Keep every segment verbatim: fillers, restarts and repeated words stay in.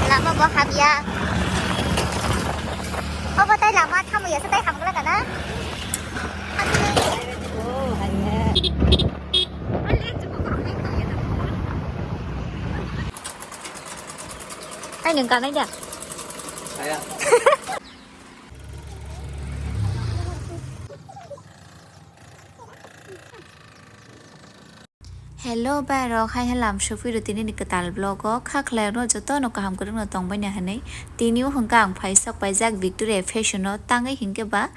Lama bo hamya. Obo tai lama thamu ya, sai hamgla kana? Ai, nwng kanai da? Aya. Hello, bai rok, hai halam sophi rw tini ni kwtal vlog o. Kha khlai rw joto no kaham kwrwng no tong bai na hinwi. Tini o hwnkha ang phai sok paijak Victoria Fashion o, tangwi hinkhe ba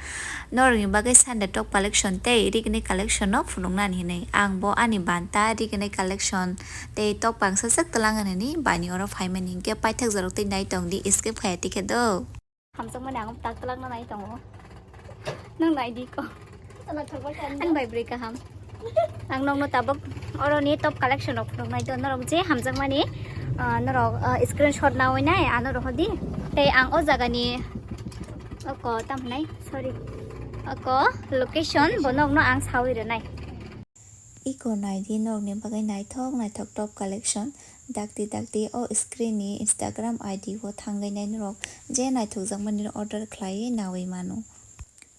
norok ni bagwi Sunday top collection tei rig ni collection no phunuk nani hinwi. Ang bo ani banta rig ni collection tei top pangsa sak twlang hinwi bai ni oro phai mani hinkhe paithak jorok tei nai tong di, skip khaya tikhe do. Hamjakmani ang tak twlangna nai tongo. Nang nai di ko. Ang bai bwrwi kaham. Ang nokno tabuk oro ni top collection rok phunuk nai do. Norok je hamjakmani, ah, norok, ah, screenshot nawi nai ano rohor di. Tei ang o jaga ni oko tam hinai, sorry. Oko location bo nokno ang sawi rwnai. Iko nai di norokni bagwi naithok naithok top collection. Dakti dakti o screen ni Instagram I D o thangwi nai norok je naithokjakmani order khlaiwi nawi mano.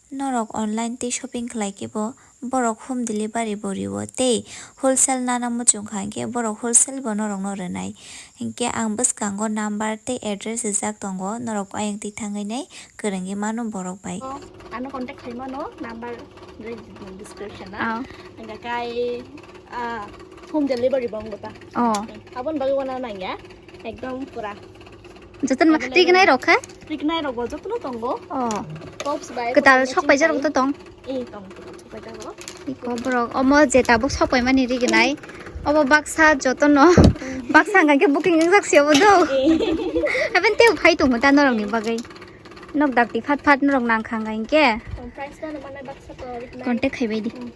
Norok online tei shopping khlai khe bo borok home delivery bo rio tei wholesale nana muchung kha hinkhe borok wholesale bo norokno rwnai. Hinkhe ang bwskango number tei address rijak tongo, norok ayang twi thangwi nai kwrwngwi mano borok bai. Ano contact khai mano, number description na. Ah. Hingka kai, ah, home delivery bong bata. Oh. Abon bagwi wana nangya, ekdom pura. Jotono available. Tiknai rok kha? Tiknai rok bo jotono tongo. Oh. Tops bai kwtal sok paijak rok to tong. Eh, tong, kwtal sok paijak rok. Iko borok omo je tabuk sok paimani rignai. Obo baksa jotono. Mm. Baksa hingka khe booking wngjak se obo do. Eh. Haben tei phai tongo ta norok ni bagwi. Nok dakti phat phat norok nang kha hingka hinkhe. Tong price no mane baksa to rignai. Contact khai bai di. Mm.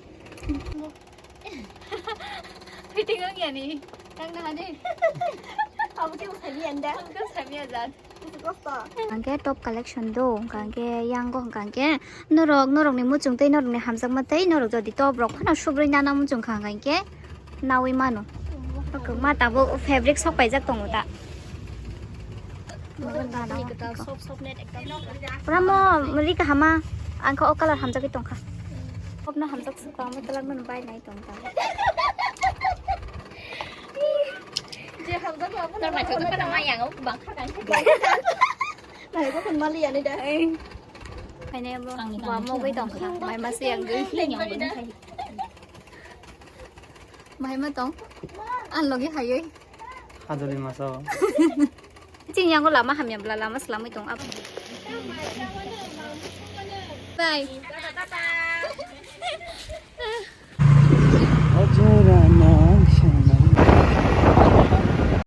Fitting wng ya ni. Tang na hadi. Abo ke usami anda. Abo ke usami aja. Itu kosto. Hingke top collection do, hingke yang go hingke norok, norok ni muchung tei norok ni hamjakma tei norok jodi top rok phano subrui nana muchung kha hingke nawi mano. Ma tabuk fabric sok paijak tongo ta. Pura mo muli kahama, ang kha o color hamjagwi tongkha. Hopno hamjak suka, omo twlangmano bai nai tongkha. Je hamjak abo. Tor naithok khe mayang o bangkha kang. Naithok khe mali ani da. Ai. Kaine bo. Ang ni wa kang mogwi tongkha, mai masi yang gwi. Yang gwi da. Bahai ma tong? Ang logi hayoi. Hajoli masa o. Chini yango lama hamya bla lama slamwi tong abo. Bye.